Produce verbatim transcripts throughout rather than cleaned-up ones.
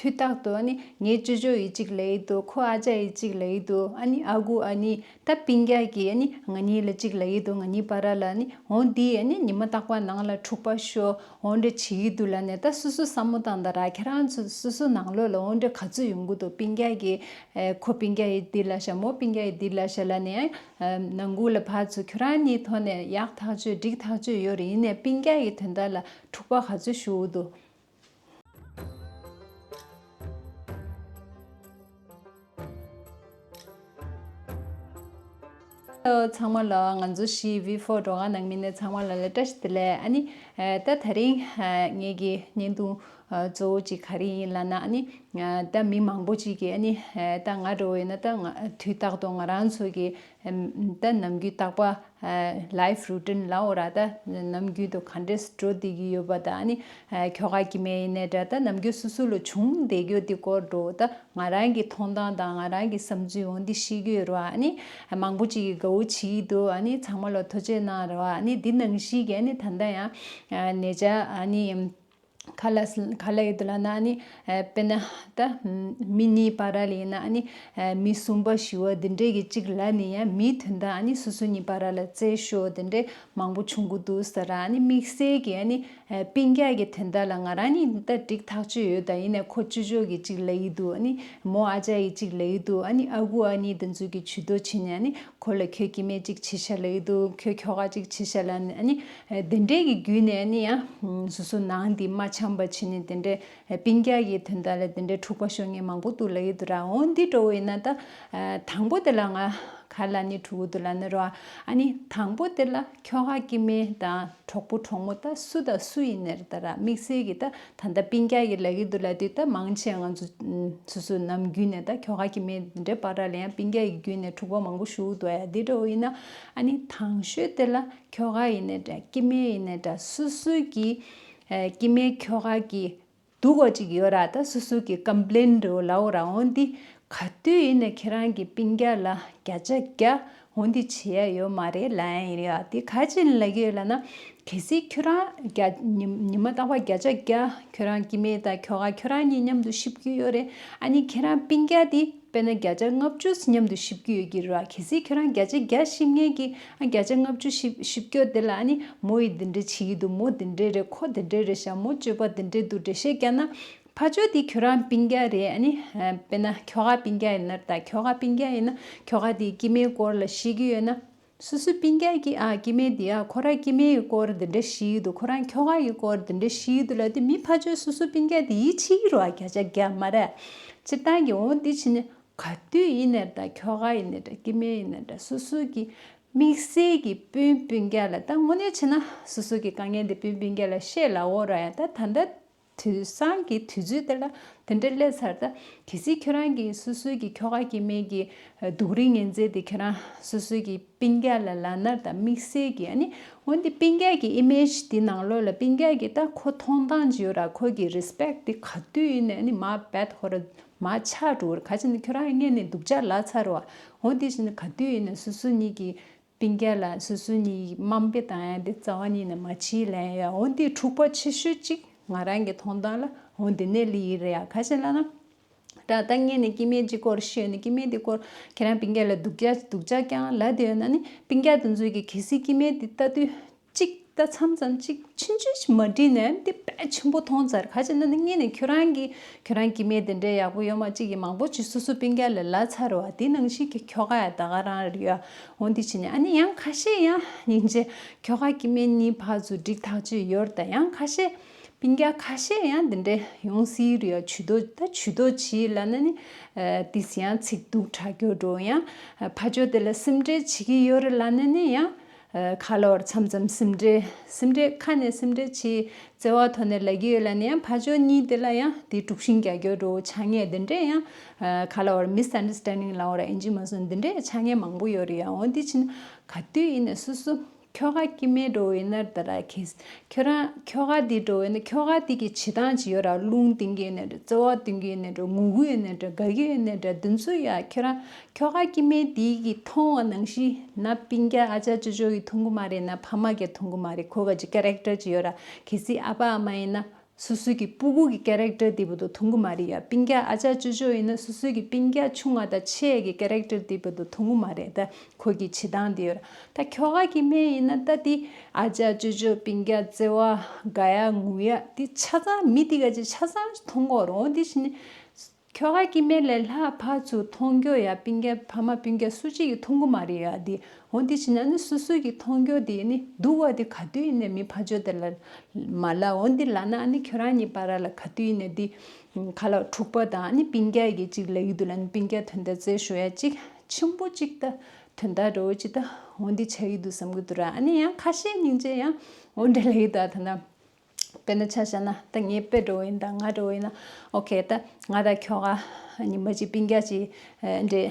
དུས་རྟག་ཏུ་ཨ་ནི་ངའི་ཅོ་ཅོ་ཡིས་གཅིག་ལབ་ཀྱི་འདུག་ཁོ་ཨ་ཅག་ཡིས་གཅིག་ལབ་ཀྱི་འདུག་ཨ་ནི་ཨ་ཁུ་ཨ་ནི་ད་སྤུན་ཀྱག་གིས་ཨ་ནི་ང་གཉིས་ལ་གཅིག་ལབ་ཀྱི་འདུག་ང་གཉིས་བར་ལ་ཨ་ནི་འོ་འདི་ཨ་ནི་ཉི་མ་རྟག་པར་ནང་ལ་འཁྲུག་པ་ཤོར་འོ་འདྲ་བྱེད་ཀྱི་འདུག་ལབ་ནས། ད་སོ་སོ་བསམ་བློ་བཏང་དང་ར། ཁྱེད་རང་ཚོ་སོ་སོ་ནང་ལོགས་ལ་འོ་འདྲ་ག་ཚོད་ཡོང་གི་འདུག་སྤུན་ཀྱག་གིས་ཨེ་ཁོ་སྤུན་ཀྱག་ཡིས་འདི་ལབ་ཤག་མོ་སྤུན་ཀྱག་ཡིས་འདི་ལབ་ཤག་ལབ་ནས། ཨེ་ནང་ཁུལ་ལ་ཕར་ཚུར་ཁྱོད་རང་གཉིས་ཐོག་ནས་ཡག་ཐག་ཆོད་འགྲིག་ཐག་ཆོད་ཡོད་རེད། ཡིན་ནའི་སྤུན་ཀྱག་གི་དོན་དག་ལ་འཁྲུག་པ་ག་ཚོད་ཤོར་གྱི་འདུག་ཚང་མ་ལ་ང་ཚོ་བཞི་བི་ཕོར་སྒྲོག་ཁང་ནང་མི་ནས་ཚང་མ་ལ་ལ་བཀྲ་ཤིས་བདེ་ལེགས། ཨ་ནི་ཨ་ད་དེ་རིང་ཨ་ངེད་ཀྱི་བརྙན་ཐུང་ཨ་གཙོ་བོ་གཅིག་ག་རེ་ཡིན་ལབ་ན། ཨ་ནི་ཨ་ད་མི་མང་པོ་གཅིག་གིས་ཨ་ནི་ཨ་ད་ང་འདྲ་བོ་ཡིན་ན་ད་ང་དུས་རྟག་ཏུ་ང་རང་ཚོ་གི་ཨ་ད་ནམ་རྒྱུན་རྟག་པར་ཨ་ལའིཕ་རུ་ཊིན་ལབ་དགོས་རེད། ད་ནམ་རྒྱུན་དུ་ག་འདྲས་འགྲོ་བསྡད་ཀྱི་ཡོད་པ་དང་། ཨ་ནི་ཨ་ཁྱོ་ག་སྐྱེ་དམན་ཡིན་ནའི་འདྲ། ད་ནམ་རྒྱུན་སོ་སོ་ལ་བྱུང་བསྡད་རྒྱུ་དེ་སྐོར་འདྲ་བོ། ད་ང་རང་གི་མཐོང་སྟངས་དང་ང་རང་གི་བསམ་ཚུལ་འོ་འདི་བཤད་ཀྱི་ཡོད་རེད་བ། ཨ་ནི་ཨ་མང་པོ་ཅིག་གིས་དགའ་བོ་བྱེད་ཀྱི་འདུག་ཨ་ནི་ཚང་མ་ལ་ཐུགས་རྗེ་གནང་རེད་བ། ཨ་ནི་འདི་ནང་བཞིན་གྱི་ཨ་ནི་ད་ལྟ་ཡང་ཨ་ཉེ་ཆར་ཨ་ནི་ག་ལ་ག་ལ་ཡོད་འདུག་ལབ་ན། ཨ་ནི་ཨ་དཔེར་ན་ད་མི་གཉིས་བར་ལ་ཡིན་ན། ཨ་ནི་ཨ་མི་གསུམ་པ་བཞི་པ་འདི་འདྲས་ཀྱི་གཅིག་ལབ་ནས་ཡང་མིའི་དོན་དག་ཨ་ནི་སོ་སོ་གཉིས་བར་ལ་རྩེད་ཤོར་འདི་འདྲས་མང་པོ་བྱུང་གི་འདུག་ཟེར། ཨ་ནི་དམིགས་བསལ་གྱི་ཨ་ནི་ཨ་སྤུན་ཀྱག་གི་དོན་དག་ལ་ང་རང་གཉིས་ད་འགྲིག་ཐག་ཆོད་ཡོད། ད་ཡིན་ནའི་ཁོ་ཅོ་ཅོ་གིས་གཅིག་ལབ་ཀྱི་འདུག་ཨ་ནི་མོ་ཨ་ཅག་གིས་གཅིག་ལབ་ཀྱི་འདུག་ཨ་ནི་ཨ་ཁུ་ཨ་ནི་འདི་ཚོ་གིས་ཇུས་གཏོགས་བྱས་ནས། ཨ་ནི་ཁོ་ལ་ཁྱོད་སྐྱེ་དམན་གཅིག་བྱས་ཤག་ལབ་ཀྱི་འདུག་ཁྱོད་ཁྱོ་ག་གཅིག་བྱས་ཤག་ལབ་ནས། ཨ་ནི་ཨ་དེ་འདྲས་ཀྱི་བརྒྱུད་ནས་ཨ་ནི་ཡང་སོ་སོ་ནང་འདི་མ་འཆམ་པ་བྱས་ནས་དེ་འདྲས་སྤུན་ཀྱག་གི་དོན་དག་ལ་དེ་འདྲས་འཁྲུག་པ་ཤོར་མཁན་མང་པོ་འདུག་ལབ་ཀྱི་འདུག་ར། འོ་འདི་འདྲ་བོ་ཡིན་ན་ད་ཨ་དང་པོ་དེ་ལ་ང་ག་ལ་ནི་འཁྲུག་གི་འདུག་ལབ་ན་ར། ཨ་ནི་དང་པོ་དེ་ལ་ཁྱོ་ག་སྐྱེ་དམན་དང་གྲོགས་པོ་གྲོགས་མོ་ད་སུ་དང་སུ་ཡིན་ནའི་ད་ར། དམིགས་བསལ་གྱི་ད་ད་ལྟ་སྤུན་ཀྱག་གི་ལབ་ཀྱི་འདུག་ལབ་དུས། ད་མང་ཆེ་ང་ཚོ་ཨ་སོ་སོའི་ནམ་རྒྱུན་ནས་ད་ཁྱོ་ག་སྐྱེ་དམན་དེ་འདྲའི་བར་ལ་ཡང་སྤུན་ཀྱག་གི་བརྒྱུད་ནས་འཁྲུག་པ་མང་པོ་ཞུགས་འདུག་ཡ། འདི་འདྲ་བོ་ཡིན་ན་ཨ་ནི་དང་ཤོས་དེ་ལ་ཁྱོ་ག་ཡིན་ནའི་འདྲ། སྐྱེ་དམན་ཡིན་ནའི་འདྲ། སོ་སོའི་གི་ཨ་སྐྱེ་དམན་ཁྱོ་ག་གི་སྡུག་པ་ཅིག་ཡོད་ར། ད་སོ་སོ་གི་ཀམ་པི་ལེན་འདྲ་བོ་ལབ་དགོས་ར། འོ་འདི་ག་དུས་ཡིན་ནའི་ཁྱེད་རང་གི་སྤུན་ཀྱག་ལ་བརྒྱ་ཆ་བརྒྱ་འོ་འདི་བྱེད་ཡ་ཡོད་མ་རེད་ལབ་ཡ་ཡིན་རེད་ཡ། དེ་ག་ཅི་ལབ་ཀྱི་ཡོད་ལབ་ན། གལ་སྲིད་ཁྱོད་རང་བརྒྱ་ཉི་ཉི་མ་རྟག་པར་བརྒྱ་ཆ་བརྒྱ་ཁྱོད་རང་སྐྱེ་དམན་དང་ཁྱོ་ག་ཁྱོད་རང་གཉིས་མཉམ་དུ་གཤིབ་ཀྱི་ཡོད་རེད། ཨ་ནི་ཁྱེད་རང་སྤུན་ཀྱག་དེ་དཔེར་ན་བརྒྱ་ཆ་ལྔ་བཅུ་མཉམ་དུ་གཤིབ་ཀྱི་ཡོད་ཀྱི་རེད་བ། གལ་སྲིད་ཁྱོད་རང་བརྒྱ་ཆ་བརྒྱ་གཤིབ་མཁན་གྱི་ཨ་བརྒྱ་ཆ་ལྔ་བཅུ་གཤིབ་གཤིབ་སྐྱོ་དེ་ལ་ཨ་ནི་མོ་ཡིས་འདི་འདྲ་བྱེད་ཀྱི་འདུག་མོ་འདི་འདྲ་རེད། ཁོ་འདི་འདྲ་རེད་ཤག་མོ་སྤྱོད་པ་འདི་འདྲ་འདུག་འགྲེལ་བཤད་བརྒྱབ་ན། ཕར་ཕྱོགས་དེ་ཁྱོད་རང་སྤུན་ཀྱག་རེད། ཨ་ནི་ཨ་དཔེར་ན་ཁྱོ་ག་སྤུན་ཀྱག་ཡིན་ན་ད། ཁྱོ་ག་སྤུན་ཀྱག་ཡིན་ན་ཁྱོ་ག་དེའི་སྐྱེ་དམན་སྐོར་ལ་བཤད་ཀྱི་ཡོད་ན། སོ་སོའི་སྤུན་ཀྱག་གིས་ཨ་སྐྱེ་དམན་དེ་ཨ་ཁོ་རང་སྐྱེ་དམན་གྱི་སྐོར་འདི་འདྲ་བཤད་ཀྱི་འདུག་ཁོ་རང་ཁྱོ་ག་གི་སྐོར་འདི་འདྲ་བཤད་ཀྱི་འདུག་ལབ་དུས། མི་ཕར་ཕྱོགས་སོ་སོའི་སྤུན་ཀྱག་དེ་ཡིད་ཆེས་ཀྱི་རེད་བ། བརྒྱ་ཆ་བརྒྱ་མ་རེད། སྤྱིར་བཏང་གི་འོ་འདི་བྱས་ནས་ག་དུས་ཡིན་ནའི་ད་ཁྱོ་ག་ཡིན་ནའི་འདྲ། སྐྱེ་དམན་ཡིན་ནའི་འདྲ། སོ་སོ་གི་དམིགས་བསལ་གྱི་སྤུན་སྤུན་ཀྱག་ལ། ད་དངོས་གནས་བྱས་ན་སོ་སོ་གི་དཀའ་ངལ་དེ་སྤུན་སྤུན་ཀྱག་ལ་བཤད་ལབ་དགོས་རེད་ཡ། ད་ད་ལྟ་དུས་སང་གི་དུས་ཚོད་དེ་ལ་དེ་འདྲ་སླེབས་ཚར། ད་གལ་སྲིད་ཁྱོད་རང་གིས་སོ་སོའི་གི་ཁྱོ་ག་སྐྱེ་དམན་གྱི་སྡུག་རུས་ངན་ཚད་དེ་ཁྱོད་རང་སོ་སོའི་གི་སྤུན་ཀྱག་ལ་ལབ་ན། ད་དམིགས་བསལ་གྱི་ཨ་ནི་འོ་འདི་སྤུན་ཀྱག་གི་ཨི་མེཇ་དེ་ནང་ལོགས་ལ་སྤུན་ཀྱག་གི་ད་ཁོ་མཐོང་སྟངས་ཅིག་ཡོད་ར། ཁོ་གི་རེ་སི་པེག་དེ་ག་དུས་ཡིན་ནའི་ཨ་ནི་མར་རྦད་ཁོ་ར་མར་ཆག་འགྲོ་གི་རེད། ག་ཅི་ན་ཁྱོད་རང་སྔོན་ནས་སྡུག་ཅག་ལབ་ཚར་བ། འོ་འདི་བྱས་ན་ག་དུས་ཡིན་ནའི་སོ་སོ་གཉིས་ཀྱི་སྤུན་ཀྱག་ལ་སོ་སོ་གཉིས་དམའ་འབེབས་བཏང་ཡ་དེ་རྩ་བ་ཉིད་ནས་མ་བྱེད་ལབ་ཡ། འོ་འདི་འཁྲུག་པ་ཆེ་ཤོས་གཅིག་ང་རང་གི་མཐོང་སྟངས་ལ་འོ་འདི་ནས་སླེབས་ཡི་རེད་ཡ། ག་ཅི་ལབ་ན། ད་ད་སྔོན་ནས་སྐྱེ་དམན་གཅིག་སྐོར་བཤད་ནས། སྐྱེ་དམན་དེ་སྐོར་ཁྱེད་རང་སྤུན་ཀྱག་ལ་སྡུག་ཅག་སྡུག་ཅག་རྐྱང་ལབ་བསྡད་ཡོད་ན་ནི། སྤུན་ཀྱག་དེ་ཚོས་ཀྱིས་གལ་སྲིད་སྐྱེ་དམན་དེ་ལྟ་དུས་གཅིག་ད་མཚམས་མཚམས་གཅིག་ཆུང་ཆུང་ཞིག་མ་འགྲིག་ནའི་དེ་དཔེ་ཆེན་པོ་མཐོང་ཚར། ག་ཅི་ན་ནི་སྔོན་ནས་ཁྱོད་རང་གིས་ཁྱོད་རང་སྐྱེ་དམན་དེ་འདྲའི་ཡག་པོ་ཡོད་མ་གཅིག་གིས་མང་པོ་ཅིག་སོ་སོ་སྤུན་ཀྱག་ལ་ལབ་ཚར་བ། དེ་ནང་བཞིན་གྱི་ཁྱོ་ག་ཡང་ད་ག་རང་རེད་ཡ། འོ་འདི་བྱས་ནས་ཨ་ནི་ཡང་ཁ་ཤས་ཡང་སྙིང་རྗེ། ཁྱོ་ག་སྐྱེ་དམན་གཉིས་ཕར་ཚུར་འགྲིག་ཐག་ཆོད་ཡོད་རེད། ད་ཡང་ཁ་ཤས་སྤུན་ཀྱག་ཁ་ཤས་ཡང་འདི་འདྲའི་ཡོང་སྲིད་རེད་ཡ། ཇུས་གཏོགས་ད་ཇུས་གཏོགས་བྱེད་ལབ་ན་ནི་ཨ་དེ་ཡང་ཚིག་སྡུག་དྲག་རྒྱུ་འགྲོ་ཡང་། ཨ་ཕར་ཕྱོགས་དེ་ལ་སེམས་ཁྲལ་བྱེད་ཀྱི་ཡོད་རེད་ལབ་ན་ནི་ཡང་། ཨ་ག་ལབ་དགོས་རེད། མཚམས་མཚམས་སེམས་ཁྲལ་སེམས་ཁྲལ་ཁ་ནས་སེམས་ཁྲལ་བྱེད། བརྩེ་བ་ཐོག་ནས་ལབ་ཀྱི་ཡོད་ལབ་ནས་ཡང་ཕར་ཕྱོགས་གཉིས་དེ་ལ་ཡང་དེ་དཀྲུག་ཤིང་རྒྱག་རྒྱུ་འདྲ་བོ་ཆགས་མཁན་དེ་འདྲས་ཡང་། ཨ་ག་ལབ་དགོས་རེད། མི་སི་ཨན་ཌར་སི་ཊེན་ཌིང་ལབ་དགོས་རེད། ཨིན་ཇི་མ་སོང་། དེ་འདྲས་ཆགས་མཁན་མང་པོ་ཡོད་རེད་ཡ། འོ་འདི་བྱས་ན་ག་དུས་ཡིན་ནའི་སོ་སོ་ཁྱོ་ག་སྐྱེ་དམན་འདྲ་བོ་ཡིན་ན་ད་ར། ཁྱེད་ཁྱོད་རང་ཁྱོ་ག་དེ་འདྲ་བོ་ཡིན་ན་ཁྱོ་ག་དེ་གི་བྱེད་སྟངས་ཅིག་ཡོད་ར། རླུང་བཏིང་གི་ཡོད་ནའི་འདྲ། བརྩེ་བ་བཏོན་གྱི་ཡོད་ནའི་འདྲ། ངུ་གི་ཡོད་ནའི་འདྲ། དགའ་གི་ཡོད་ནའི་འདྲ། དེ་ཚོ་ཡ་ཁྱོད་རང་ཁྱོ་ག་སྐྱེ་དམན་དེ་གིས་མཐོང་བ་ནང་བཞིན་ན་སྤུན་ཀྱག་ཨ་ཅག་ཅོ་ཅོ་གིས་མཐོང་གི་མ་རེད། ན་ཕ་མ་གིས་མཐོང་གི་མ་རེད། ཁོ་ག་ཅིག་ཀེ་རེག་ཊར་ཅིག་ཡོད་ར། གལ་སྲིད་ཨ་ཕ་ཨ་མ་ཡིན་ན། སོ་སོའི་གི་སྤུ་གུ་གི་ཀེ་རེག་ཊར་དེ་བར་དུ་མཐོང་གི་མ་རེད་ཡ། སྤུན་ཀྱག་ཨ་ཅག་ཅོ་ཅོ་ཡིན་ན་སོ་སོའི་གི་སྤུན་ཀྱག་ཆུང་བ་དང་ཆེ་གི་ཀེ་རེག་ཊར་དེ་བར་དུ་མཐོང་གི་མ་རེད། ད་ཁོ་གི་བྱེད་སྟངས་དེ་ཡོད་ར། ད་ཁྱོ་ག་སྐྱེ་དམན་ཡིན་ན་ད་དེ་ཨ་ཅག་ཅོ་ཅོ་སྤུན་ཀྱག་བརྩེ་བ་དགའ་ཡག་ངུ་ཡག་དེ་ཆ་ཚང་མི་དེ་ག་ཅིག་ཆ་ཚང་མཐོང་གི་ཡོད་རེད། འོ་དེ་བྱས་ནས་ཁྱོ་ག་སྐྱེ་དམན་ལས་ལྷག་ཕར་ཚུར་མཐོང་རྒྱུ་ཡ་སྤུན་ཀྱག་ཕ་མ་སྤུན་ཀྱག་སུ་གཅིག་གིས་མཐོང་གི་མ་རེད་ཡ་དེ། འོ་འདི་བྱས་ན་ནི་སོ་སོ་གིས་མཐོང་རྒྱུ་དེ་ནི་སྡུག་པ་དེ་ག་དུས་ཡིན་ནའི་མི་ཕར་ཕྱོགས་དེ་ལ་མ་ལབ། འོ་འདི་ལབ་ན་ཨ་ནི་ཁྱོད་རང་གཉིས་བར་ལ་ག་དུས་ཡིན་ནའི་འདི་ག་ལ་འཁྲུག་པ་དང་ཨ་ནི་སྤུན་ཀྱག་གིས་གཅིག་ལབ་ཀྱི་འདུག་ལབ་ནི་སྤུན་ཀྱག་དོན་དག་རྩད་ཞུ་ཡ་གཅིག་ཆེན་པོ་གཅིག་ད་དོན་དག་འདྲ་བོ་གཅིག་ད་འོ་འདི་ཆགས་ཀྱི་འདུག་བསམ་གྱི་འདུག་ར། ཨ་ནི་ཡང་ཁ་ཤས་སྙིང་རྗེ་ཡང་འོ་འདྲ་ལབ་ཀྱི་འདུག་ད་ན། དཔེར་ན་ཆ་བཞག་ན་ད་ངའི་དཔེ་འདྲ་བོ་ཡིན་ད་ང་འདྲ་བོ་ཡིན་ན་ཨོ་ཁེ་ད་ང་དང་ཁྱོ་ག་ཉི་མ་གཅིག་སྤུན་ཀྱག་གཅིག་ཨ་འདྲེ་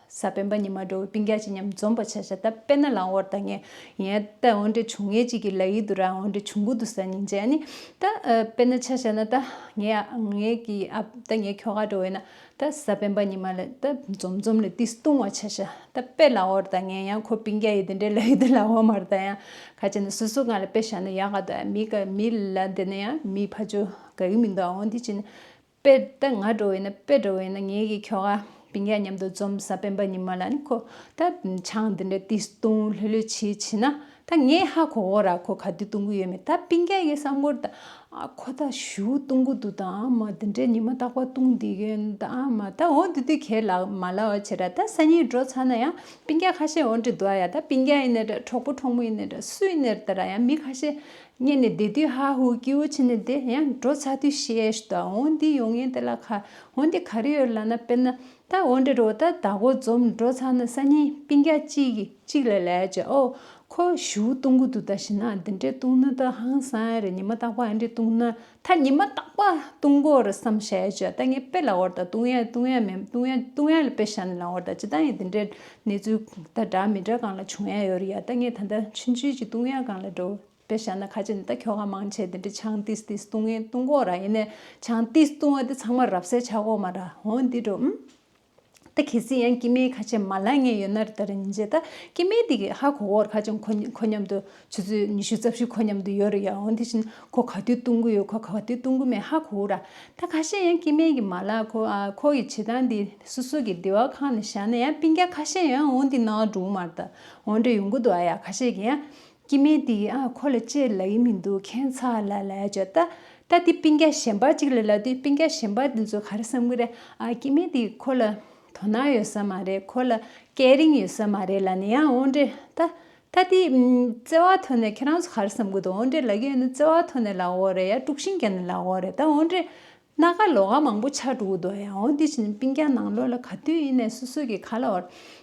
གཟའ་སྤེན་པ་ཉི་མ་འདྲ་བོ་སྤུན་ཀྱག་གཅིག་མཉམ་འཛོམས་པ་ཆ་བཞག་ད་དཔེར་ན་ལབ་པ་ད་ངས་ངས་ད་འོ་འདྲེ་བྱུང་ངེས་གཅིག་གིས་ལབ་ཀྱི་འདུག་ར། འོ་འདྲེ་བྱུང་གི་འདུག་ཟེར་སྙིང་རྗེ་ནི་ད་ཨ་དཔེར་ན་ཆ་བཞག་ན་ད་ངས་ངས་ཀྱི་ཨ་ད་ངའི་ཁྱོ་ག་འདྲ་བོ་ཡིན་ན། ད་གཟའ་སྤེན་པ་ཉི་མ་ལ་ད་འཛོམས་འཛོམས་ལ་ཏིས་བཏུང་བ་ཆ་ཤ་ད་དཔེ་ལབ་པ་རེད། ད་ངས་ཡང་ཁོ་སྤུན་ཀྱག་ཡིན་དེ་འདྲའི་ལབ་ཡོད་དེ་ལབ་པ་མ་རེད། ད་ཡང་ག་ཅི་ན་སོ་སོ་སྒང་ལ་དཔེ་བཞག་ན་ཡག་ག་ད་མི་ག་མི་ལ་དེ་ན་ཡང་མི་ཕ་ཇོ་དགའ་གི་མི་འདུག་འོ་འདི་ཅི་ན་དཔེ་ད་ང་འགྲོ་ཡིན་ན་དཔེ་འགྲོ་ཡིན་ན་ངེད་ཀྱི་ཁྱོ་ག་སྤུན་ཀྱག་མཉམ་དུ་འཛོམས་གཟའ་སྤེན་པ་ཉི་མ་ལ་ནི་ཁོ་ད་ཆང་དེ་འདྲ་ཏིས་བཏུང་ལྷོད་ལྷོད་བྱེད་བྱེད་ན། ད་ངས་ཧ་གོ་གོ་ར་ཁོ་ག་དུས་བཏུང་གི་ཡོད་མེད། ད་སྤུན་ཀྱག་གིས་བསམ་གོ་ར་ད་ཨ་ཁོ་ད་ཞུ་བཏུང་གི་འདུག་ད་ཨ་མ་དེ་འདྲའི་ཉི་མ་རྟག་པར་བཏུང་བསྡད་ཀྱི་ཡོད་ད་ཨ་མ་ད་འོ་དེ་དུས་ཁས་ལ་མ་ལབ་པ་བྱེད་ར། ད་སང་ཉིན་འགྲོ་ཚར་ན་ཡང་སྤུན་ཀྱག་ཁ་ཤས་འོ་འདྲ་འདུག་ཨ་ཡ། ད་སྤུན་ཀྱག་ཡིན་ནའི་འདྲ་གྲོགས་པོ་གྲོགས་མོ་ཡིན་ནའི་འདྲ་སུ་ཡིན་ནའི་འདྲ་ད་ར་ཡང་མི་ཁ་ཤས་ཉན་ནས་བསྡད་དུས་ཧ་ཧུ་སྐྱིད་པོ་བྱས་ནས་བསྡད་ཡང་འགྲོ་ཚར་དུས་ཤེས་ཤི་ད་འོ་འདི་ཡོང་ངེས་དེ་ལ་ཁ་འོ་འདི་ག་རེ་ཡོད་ལབ་ན་དཔེར་ན། ད་འོ་འདྲ་རོ་ད་ད་གོ་འཛོམས་འགྲོ་ཚར་ན་སང་ཉིན་སྤུན་ཀྱག་གཅིག་གིས་གཅིག་ལ་ལབ་ཡ་བྱས་ཨོ། ཁོ་ཞུ་བཏུང་གི་འདུག་ད་ཞེ་ན་འདི་འདྲས་བཏུང་ན་ད་ཧང་སང་ཡ་རེད། ཉི་མ་རྟག་པར་ཨ་འདྲས་བཏུང་ན་ད་ཉི་མ་རྟག་པར་བཏུང་གོ་རེད་བསམ་བྱས་ཡ་བྱས་ད་ངས་དཔེ་ལབ་པ་རེད། ད་བཏུང་ཡ་བཏུང་ཡ་མེད་བཏུང་ཡ་བཏུང་ཡ་ལ་དཔེ་བཞག་ནས་ལབ་པ་རེད། ད་ཅི་ད་ཡིན་འདི་འདྲས་གནས་ཚུལ་ད་འདྲ་མི་འདྲ་སྒང་ལ་བྱུང་ཡ་ཡོད་རེད་ཡ། ད་ངས་ད་ལྟ་ཆུང་ཆུང་ཅིག་བཏུང་ཡ་སྒང་ལ་འགྲོ། དཔེ་བཞག་ན་ཁ་ཆེ་ནི་ད་ཁྱོ་ག་མང་ཆེ་དེ་འདྲ་ཆང་ཏིས་ཏིས་བཏུང་ངེ་བཏུང་གོ་ར། ཡིན་ནའི་ཆང་ཏིས་བཏུང་བ་དེ་ཚང་མ་རབ་གསལ་ཆགས་གོ་མ་ར། འོ་འདི་འགྲོ་ཨུམ། ད་གལ་སྲིད་ཡང་སྐྱེ་དམན་ཁ་ཆེ་མ་ལབ་མཁན་ཡོད་ན་ར་ད་ར་ཉིན་བྱེད་ད་སྐྱེ་དམན་དེ་གི་ཧ་གོ་གོ་ར། ཁ་ཆེ་ཁོ་ཁོ་མཉམ་དུ་ཆུ་ཚོད་ཉི་ཤུ་རྩ་བཞི་ཁོ་མཉམ་དུ་ཡོད་ར་ཡ། འོ་འདི་བཞིན་ཁོ་ག་དུས་བཏུང་གི་ཡོད་ཁོ་ག་དུས་བཏུང་གི་མེད་ཧ་གོ་ར། ད་ཁ་ཤས་ཡང་སྐྱེ་དམན་གི་མ་ལབ་ཁོ་ཨ་ཁོ་གི་བྱེད་སྟངས་དེ་སོ་སོ་གི་བདེ་བ་ཁང་ནས་བཞག་ན་ཡང་སྤུན་ཀྱག་ཁ་ཤས་ཡང་འོ་འདི་ནང་འགྲོ་གི་མ་ར། ད་འོ་འདྲ་ཡོང་གི་འདུག་ཨ་ཡ། ཁ་ཤས་ཀྱི་ཡང་སྐྱེ་དམན་དེ་ཨ་ཁོ་ལ་ཅེས་ལབ་ཀྱི་མི་འདུག་ཁྱད་མཚར་ལ་ལབ་ཡ་བྱས། ད་ད་དེ་སྤུན་ཀྱག་གཞན་པ་གཅིག་ལ་ལབ་དུས་སྤུན་ཀྱག་གཞན་པ་དེ་ཚོ་ག་རེ་བསམ་གི་རེད། ཨ་སྐྱེ་དམན་དེ་ཁོ་ལ་དོ་སྣང་ཡོད་ས་མ་རེད། ཁོ་ལ་ཀེ་རིང་ཡོད་ས་མ་རེད་ལབ་ནས་ཡང་འོ་འདྲས་ད་ད་དེ་བརྩེ་བ་ཐོག་ནས་ཁྱེད་རང་ཚོ་ག་རེ་བསམ་གི་འདུག་འོ་འདྲས་ལབ་ཀྱི་ཡོད་ན་བརྩེ་བ་ཐོག་ནས་ལབ་འོ་རེད་ཡ་དཀྲུག་ཤིང་བརྒྱབ་ནས་ལབ་འོ་རེད། ད་འོ་འདྲས། སྣ་ཁ་ལོགས་ཀ་མང་པོ་ཆགས་འགྲོ་གི་འདུག་ཡ། འོ་འདི་བཞིན་སྤུན་ཀྱག་ནང་ལོགས་ལ་ག་དུས་ཡིན་ནའི་སོ་སོ་གི་ག་ལ་བར་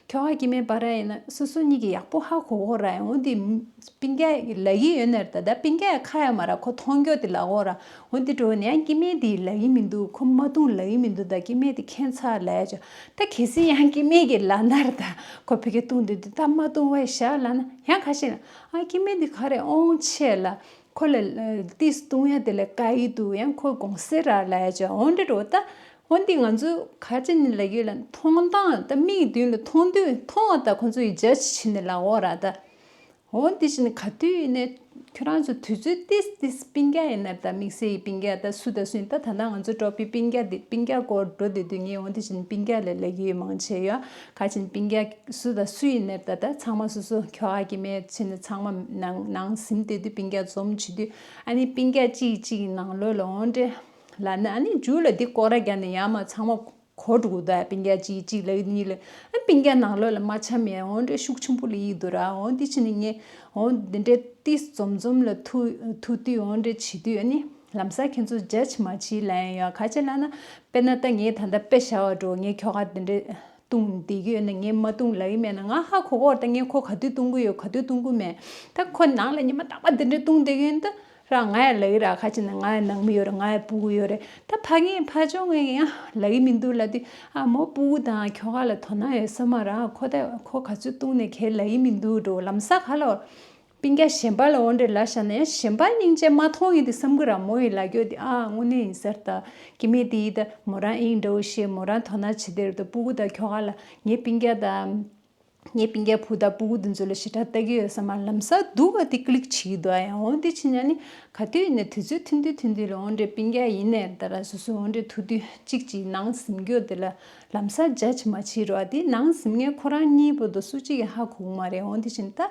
ཁྱོ་ག་སྐྱེ་དམན་བར་ཡིན་ན་སོ་སོ་གཉིས་ཀྱི་ཡག་པོ་ཧ་གོ་གོ་ར། འོ་འདི་སྤུན་ཀྱག་ལབ་ཀྱི་ཡོད་ནའི་ར་ད་ད་སྤུན་ཀྱག་ཁ་ཡ་མ་ར་ཁོ་མཐོང་རྒྱུ་དེ་ལབ་གོ་ར། འོ་འདི་འགྲོ་ནས་ཡང་སྐྱེ་དམན་དེ་ལབ་ཀྱི་མི་འདུག་ཁོ་མ་བཏུང་ལབ་ཀྱི་མི་འདུག་ད་སྐྱེ་དམན་དེ་ཁྱད་མཚར་ལབ་ཡ་ཅོ། ད་གལ་སྲིད་ཡང་སྐྱེ་དམན་གྱི་ལབ་ན་ར་ད་ཁོ་ཕ་གི་བཏུང་འདུག་དུས་ད་མ་བཏུང་བས་བཞག་ལབ་ན་ཡང་ཁ་ཤས་ལ་ཨ་སྐྱེ་དམན་དེ་ག་རེ་ཨོང་ཆེ་ལ། ཁོ་ལ་ཏིས་བཏུང་ཡ་དེ་ལ་དཀའ་ཡི་འདུག་ཡང་ཁོ་དགོངས་སེལ་ར་ལབ་ཡ་ཅོ། འོ་འདྲ་འགྲོ་ད། འོ་འདི་ང་ཚོ་ག་ཅི་ནི་ལབ་ཡོད་ལ་མཐོང་སྟངས་ད་མིག་མདུན་ལ་མཐོང་དུས་མཐོང་བ་ད་ཁོ་ཚོ་ཡི་ཇ་ཇི་བྱེད་ནི་ལབ་འོ་ར་ད། འོ་འདི་བཞིན་ག་དུས་ཡིན་ནའི་ཁྱོད་རང་ཚོ་དུས་ཚོད་ཏིས་ཏིས་སྤུན་ཀྱག་ཡིན་ན་ད་དམིགས་བསལ་ཡི་སྤུན་ཀྱག་ད་སུ་ད་སུ་ཡིན་ད་ད་ལྟ་ང་ཚོ་གྲོགས་པོའི་སྤུན་ཀྱག་འདི་སྤུན་ཀྱག་སྐོར་འགྲོ་བསྡད་དུས་ངས་འོ་འདི་བཞིན་སྤུན་ཀྱག་ལ་ལབ་ཀྱི་ཡོད་མང་ཆེ་ཡོད་ག་ཅི་ནི་སྤུན་ཀྱག་སུ་དང་སུ་ཡིན་ནའི་ད་ལྟ་ཚང་མ་སོ་སོ་ཁྱོ་ག་གི་མེད་ཕྱིན་ནས་ཚང་མ་ནང་ནང་ཟིན་བསྡད་དུས་སྤུན་ཀྱག་འཛོམས་བྱེད་དུས་ཨ་ནི་སྤུན་ཀྱག་གཅིག་གཅིག་གི་ནང་ལོགས་ལ་འོ་འདྲེ་ལབ་ན་ཨ་ནི་མཇུག་ལ་འདི་སྐོར་ར་རྒྱག་ནས་ཡར་མར་ཚང་མ་གོ་འགྲོ་གི་འདུག་སྤུན་ཀྱག་གཅིག་གཅིག་ལབ་གཉིས་ལ་ཨ་སྤུན་ཀྱག་ནང་ལོགས་ལ་མ་འཆམ་ཡས་འོ་འདྲེ་ཤུགས་ཆེན་པོ་ལ་ཡིད་འདུག་ར། འོ་འདི་ཕྱིན་ནས་ངས་འོ་འདི་འདྲེ་ཏིས་འཛོམས་འཛོམས་ལ་ཐུག་ཐུག་དུས་འོ་འདྲེ་བྱེད་དུས་ཨ་ནི་ལམ་སང་ཁྱེད་ཚོ་ཇ་ཇི་མ་བྱེད་ལབ་ཡ་ཡོད་ག་ཅི་ལབ་ན་དཔེར་ན་ད་ངས་ད་ལྟ་དཔེ་བཞག་པ་འགྲོ་ངས་ཁྱོ་ག་འདི་འདྲེ། བཏུང་བསྡད་ཀྱི་ཡོད་ན་ངས་མ་བཏུང་ལབ་ཀྱི་མེད་ན་ང་ཧ་གོ་གོ་ད་ངས་ཁོ་ག་དུས་བཏུང་གི་ཡོད་ག་དུས་བཏུང་གི་མེད། ད་ཁོ་ནང་ལ་ཉི་མ་རྟག་པར་འདི་འདྲ་བཏུང་བསྡད་ཀྱི་ཡོད་ན་ད་ར་ང་ཡང་ལབ་ཀྱི་ར་ཁ་ཅིག་ན་ང་ཡང་ནང་མི་ཡོད་རེད་ང་ཡང་སྤུ་གུ་ཡོད་རེད། ད་ཕ་ངས་ཕ་ཆུང་ངས་ཡང་ལབ་ཀྱི་མི་འདུག་ལབ་དུས་ཨ་མོ་སྤུ་གུ་དང་ཁྱོ་ག་ལ་དོ་སྣང་ཡོད་ས་མ་རེད། ཁོ་ད་ཁོ་ག་ཚོད་བཏུང་ནས་གས་ལབ་ཀྱི་མི་འདུག་འགྲོ་ལམ་སང་ག་ལ་བར། སྤུན་ཀྱག་གཞན་པ་ལ་འོ་འདྲ་ལབ་བཞག་ན་ཡང་གཞན་པ་སྙིང་རྗེ་མ་མཐོང་ཡིན་དེ་བསམ་གི་ར་མོ་ཡི་ལབ་རྒྱུ་དེ་ཨ་དངོས་གནས་ཡིན་ཟེར་ད། སྐྱེ་དམན་དེ་ཡིས་ད་མོ་རང་ཨིན་འདྲ་བོ་ཤེས་མོ་རང་དོ་སྣང་བྱེད་དེ་རེད་ད་སྤུ་གུ་དང་ཁྱོ་ག་ལ་ངའི་སྤུན་ཀྱག་དང་ ངའི་སྤུན་ཀྱག་བུ་དང་སྤུ་གུ་དེ་ཚོ་ལ་ཞེ་དྲག་ལྟ་གི་ཡོད་ས་མ་རེད། ལམ་སང་སྡུག་ག་དེ་ཀི་ལིག་བྱེད་ཀྱི་འདུག་ཨ། ཡང་འོ་འདི་བྱེད་ཉན་ནི་ག་དུས་ཡིན་ནའི་དུས་ཚོད་ཐུང་དུས་ཐུང་དུས་ལ་འོ་འདྲའི་སྤུན་ཀྱག་ཡིན་ནའི་ད་ར་སོ་སོ་འོ་འདྲའི་ཐུག་དུས་གཅིག་གཅིག་ནང་ཟིན་རྒྱུ་དེ་ལ་ལམ་སང་ཇ་ཇི་མ་བྱེད་རོགས། དེ་ནང་ཟིན་མཁན་ཁོ་རང་གཉིས་པོ་དང་སུ་གཅིག་གིས་ཧ་གོ་གི་མ་རེད། འོ་འདི་བྱེད་ད་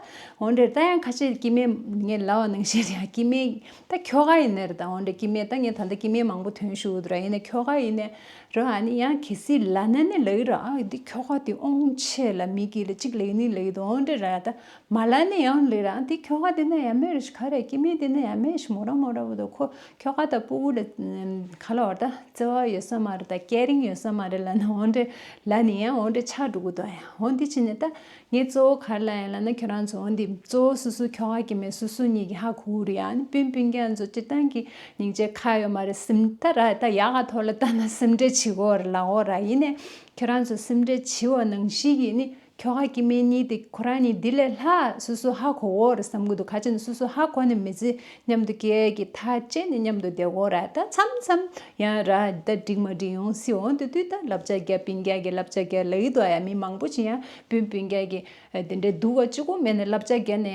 འོ་འདྲའི་ད་ཡང་ཁ་ཤས་སྐྱེ་དམན་ངས་ལབ་པ་ནང་བཞིན་རེད། སྐྱེ་དམན་ད་ཁྱོ་ག་ཡིན་ནའི་རེད། ད་འོ་འདྲའི་སྐྱེ་དམན་ད་ངས་ད་ལྟ་སྐྱེ་དམན་མང་པོ་ཐོན་བཞུགས་འདུག་ར། ཡིན་ནའི་ཁྱོ་ག་ཡིན་ནའི་རོ། ཨ་ནི་ཡང་གལ་སྲིད་ལབ་ན་ནི་ལབ་ཀྱི་ར། ཨ་འདི་ཁྱོ་ག་དེ་དབང་ཆེ་ལ་མི་གི་ལ་གཅིག་ལབ་ནི་ལབ་ཀྱི་འདུག་འོ་འདྲ་ར། ད་མ་ལབ་ནི་ཡང་ལབ་ར། ཨ་འདི་ཁྱོ་ག་དེ་ན་ཡ་མེད་རེད་ཤག་ག་རེ། སྐྱེ་དམན་དེ་ན་ཡ་མེད་ཤག་མོ་ར་མོ་ར་བོ་དོ་ཁོ་ཁྱོ་ག་ད་སྤུ་གུ་ལ་ག་ལ་བར་ད་བརྩེ་བ་ཡོད་ས་མ་རེད། ད་ཀེ་རིང་ཡོད་ས་མ་རེད་ལབ་ན་འོ་འདྲ་ལབ་ནི་ཡང་འོ་འདྲ་ཆགས་འགྲོ་གི་འདུག་ཨ། ཡ་འོ་འདི་བྱས་ནས་ད་ངས་གཙོ་བོ་ག་རེ་ལབ་ཡིན་ལབ་ན་ཁྱོད་རང་ཚོ་འོ་འདི་གཙོ་བོ་སོ་སོ་ཁྱོ་ག་སྐྱེ་དམན་སོ་སོ་གཉིས་ཀྱིས་ཧ་གོ་གི་རེད། ཨ་ནི་སྤུན་སྤུན་ཀྱག་ཚོ་སྤྱིར་བཏང་གི་སྙིང་རྗེ་ཁ་ཡོད་མ་རེད། སེམས་ད་ར་ད་ཡག་ག་ཐོག་ལ་ལྟ་ན་སེམས་ཁྲལ་བྱེད་དགོས་རེད་ལབ་དགོས་ར། ཡིན་ནའི་ཁྱོད་རང་ཚོ་སེམས་ཁྲལ་བྱེད་པ་ནང་བཞིན་གྱི་ནི་ཁྱོ་ག་སྐྱེ་དམན་གཉིས་དེ་ཁོ་རང་གཉིས་འདི་ལས་ལྷག་སོ་སོ་ཧ་གོ་གི་རེད་བསམ་གྱི་འདུག་ག་ཅི་ནས་སོ་སོ་ཧ་གོ་ནས་མི་ཚེ་མཉམ་དུ་སྐྱེལ་གྱི་ཐག་བཅད་ནས་མཉམ་དུ་བསྡད་དགོས་ར། ད་མཚམས་མཚམས་ཡང་ར་ད་འགྲིག་མ་འགྲིག་ཡོང་སྲིད། འོ་དེ་དུས་ད་བསླབ་བྱ་རྒྱག་སྤུན་ཀྱག་གིས་བསླབ་བྱ་རྒྱག་ལབ་ཀྱི་འདུག་ཨ། ཡ་མི་མང་པོ་ཅིག་ཡང་སྤུན་སྤུན་ཀྱག་གིས་དེ་འདྲའི་སྡུག་ག་གཅིག་པོ་མེད་ནས་བསླབ་བྱ་རྒྱག་ནས་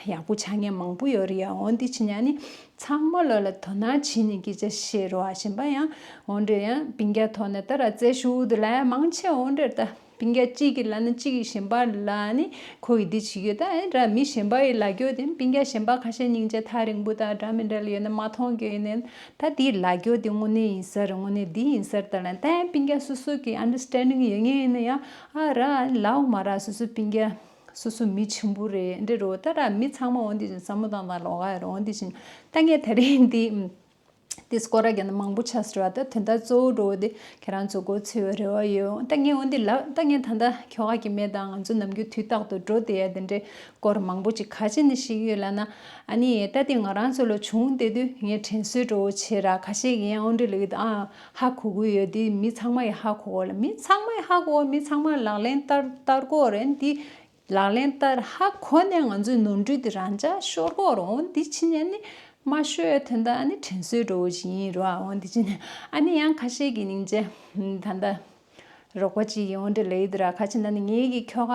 ཡག་པོ་ཆགས་མཁན་མང་པོ་ཡོད་རེད་ཡ། འོ་འདི་བྱེད་ཉན་ནི་ཚང་མ་ལོ་ལ་དོ་སྣང་བྱེད་ནས་སྐད་ཆ་བཤད་རོགས་ཨ། གཞན་པ་ཡང་འོ་འདྲ་ཡང་སྤུན་ཀྱག་ཐོག་ནས་ད་ར་རྩེ་ཞུ་འདི་ལ་ཡང་མང་ཆེ་འོ་འདྲ་ད་སྤུན་ཀྱག་གཅིག་གིས་ལབ་ན་གཅིག་གིས་གཞན་པ་ལ་ནི་ཁོ་གིས་འདི་བྱེད་ཀྱི་ད་ཨེ་འདྲ་མི་གཞན་པ་ཡིས་ལབ་རྒྱུ་དེ་སྤུན་ཀྱག་གཞན་པ་ཁ་ཤས་སྙིང་རྗེ་ཐག་རིང་པོ་དང་འདྲ་མི་འདྲ་ལ་ཡོད་ན་མ་མཐོང་རྒྱུ་ཡིན་ནའི་ད་དེའི་ལབ་རྒྱུ་དེ་དངོས་གནས་ཡིན་ས་རེད། དངོས་གནས་འདི་ཡིན་ས་རེད། ད་ལན་ད་ཡང་སྤུན་ཀྱག་སོ་སོ་གི་ཨན་ཌར་སི་ཊེན་ཌིང་ཡོད་མཁན་ཡིན་ན་ཡང་ཨ་ར་ལབ་མ་ར་སོ་སོ་སྤུན་ཀྱག་སོ་སོ་མི་ཆེན་པོ་རེད་འདྲ་རོ། ད་ར་མི་ཚང་མ་འོ་འདི་བཞིན་བསམ་བློ་བཏང་བཏང་ལོག་ག་རོ་འདི་བཞིན་ད་ངས་དེ་རིང་འདི་འདི་སྐོར་ར་རྒྱབ་ན་མང་པོ་ཆགས་སོང་ར། ད་དོན་དག་གཙོ་བོ་འགྲོ་བ་འདི་ཁྱེད་རང་ཚོ་མགོ་ཚོས་པའི་རེ་བ་ཡོད། ད་ངས་འོ་འདི་ལབ་ད་ངས་ད་ལྟ་ཁྱོ་ག་སྐྱེ་དམན་དང་ང་ཚོ་ནམ་རྒྱུན་དུས་རྟག་ཏུ་འགྲོ་བསྡད་ཡ་དེ་འདྲའི་སྐོར་མང་པོ་ཅིག་ག་ཅི་ནས་ཤེས་ཀྱི་ཡོད་ལབ་ན། ཨ་ནི་ད་དེ་ང་རང་ཚོ་ལ་བྱུང་བསྡད་དུས་ངས་དྲན་གསོ་འདྲ་བོ་བྱས་ར། ཁ་ཤས་ཀྱིས་ཡང་འོ་འདྲ་ལབ་ཀྱི་འདུག་ཨ་ཧ་གོ་གི་ཡོད། དེ་མི་ཚང་མ་ཡིས་ཧ་གོ་གོ་ལ་མི་ཚང་མ་ཡིས་ཧ་གོ་གོ་མི་ཚང་མ་ལག་ལེན་བསྟར་བསྟར་གོ་རེད། འདི་ལག་ལེན་བསྟར་ཧ་གོ་ནས་ང་ཚོའི་ནོར་འཁྲུལ་དེ་རང་འཇགས་ཤོར་གོ་རེད། འོ་འདི་ཕྱིན་ནས་ནི་མ་ཤོར་ཡ་དོན་དག་ཨ་ནི་དྲན་གསོ་འདྲ་བོ་ཞིག་ཡིན་རོ། ཨ་འོ་འདི་ཕྱིན་ནས་ཨ་ནི་ཡང་ཁ་ཤས་ཀྱིས་སྙིང་རྗེ་ད་ལྟ། རོགས་པ་གཅིག་གིས་འོ་འདྲ་ལབ་ཀྱི་འདུག་ར། ཁ་ཅིག་ན་ནི་ངེད་ཀྱི་ཁྱོ་ག་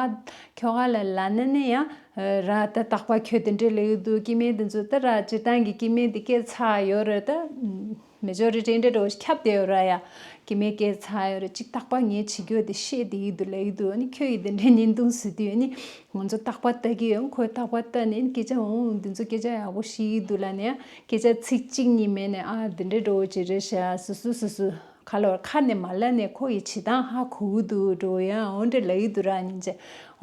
ཁྱོ་ག་ལ་ལབ་ན་ནི་ཡང་ར་ད་རྟག་པར་ཁྱོད་དེ་འདྲ་ལབ་ཀྱི་འདུག་སྐྱེ་དམན་དེ་ཚོ་ད་ར་སྤྱིར་བཏང་གི་སྐྱེ་དམན་དེ་སྐད་ཚ་ཡོད་རེད། ད་མེ་ཇོ་རི་ཊི་འདྲ་འདྲ་བོ་ཁྱབ་བསྡད་ཡོད་ར་ཡ། སྐྱེ་དམན་སྐད་ཚ་ཡོད་རེད། ཅིག་རྟག་པར་ངས་བྱེད་རྒྱུ་དེ་བཤད་བསྡད་ཀྱི་འདུག་ལབ་ཀྱི་འདུག་ཨ་ནི་ཁྱོད་ཀྱིས་དེ་འདྲའི་བརྙན་ཐུང་བཟོས་དུས་ཨ་ནི་ང་ཚོ་རྟག་པར་ལྟ་གི་ཡོད། ཁོས་རྟག་པར་ལྟ་ནས་ཨ་ནི་སྐད་ཆ་འོང་འདི་ཚོ་སྐད་ཆ་ཡག་པོ་བཤད་ཀྱི་འདུག་ལབ་ནས་ཡང་སྐད་ཆ་ཚིག་གཅིག་གཉིས་མེད་ནས་ཨ་དེ་འདྲ་འདྲ་བོ་ཅིག་རེད་ཤག་སོ་སོ་སོ་སོ། ཁ་ལོར་ཁ་ནས་མ་ལབ་ནས་ཁོ་ཡི་བྱེད་སྟངས་ཧ་གོ་གི་འདུག་འགྲོ་ཡ་འོ་འདྲ་ལབ་ཀྱི་འདུག་ར། སྙིང་རྗེ་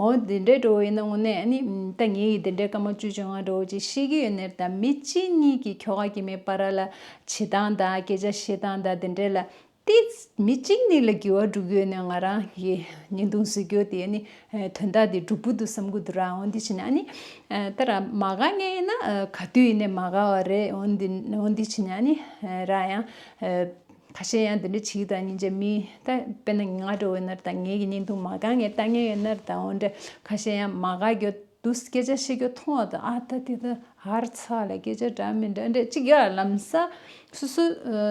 འོ་འདི་འདྲ་འགྲོ་ཡིན་ན་དངོས་གནས་ཨ་ནི་ད་ངས་ཡི་འདི་འདྲའི་སྐར་མ་བཅུ་བཅོ་ལྔ་འགྲོ་ཅིག་ཤེས་ཀྱི་ཡོད་ནས། ད་མི་གཅིག་གཉིས་ཀྱི་ཁྱོ་ག་སྐྱེ་དམན་བར་ལ་བྱེད་སྟངས་དང་སྐད་ཆ་བཤད་སྟངས་དང་དེ་འདྲ་ལ་དེ་མི་གཅིག་གཉིས་ལ་འགྱུར་བ་འགྲོ་གི་ཡོད་ནས་ང་རང་གི་བརྙན་ཐུང་བཟོ་རྒྱུ་དེ་ཨ་ནི་དོན་དག་དེ་འགྲུབ་ཀྱི་འདུག་བསམ་གྱི་འདུག་ར། འོ་འདི་བྱས་ནས་ཨ་ནི་ད་ར་མ་དགའ་མཁན་ཡིན་ན་ག་དུས་ཡིན་ནས་མ་དགའ་བ་རེད། འོ་འདི་འོ་འདི་བྱས་ནས་ཨ་ནི་ར་ཡང་། ཁ་ཤས་ཡང་དེ་འདྲ་བྱེད་ཀྱི་འདུག་སྙིང་རྗེ། མི་ད་དཔེར་ན་ང་འདྲ་བོ་ཡིན་ན་རེད། ད་ངེད་ཀྱི་བརྙན་ཐུང་མ་དགའ་མཁན་ལྟ་མཁན་ཡོད་ན་རེད། ད་འོ་འདྲ་ཁ་ཤས་ཡང་མ་དགའ་རྒྱུ་འདུག་སྐད་ཆ་བཤད་རྒྱུ་མཐོང་བ་དང་ཨ་ད་དེ་ད་ཧར་ཚ་ལ་སྐད་ཆ་འདྲ་མི་འདྲ་འདྲ་ཅིག་ཡ་ལམ་སང་སོ་སོ་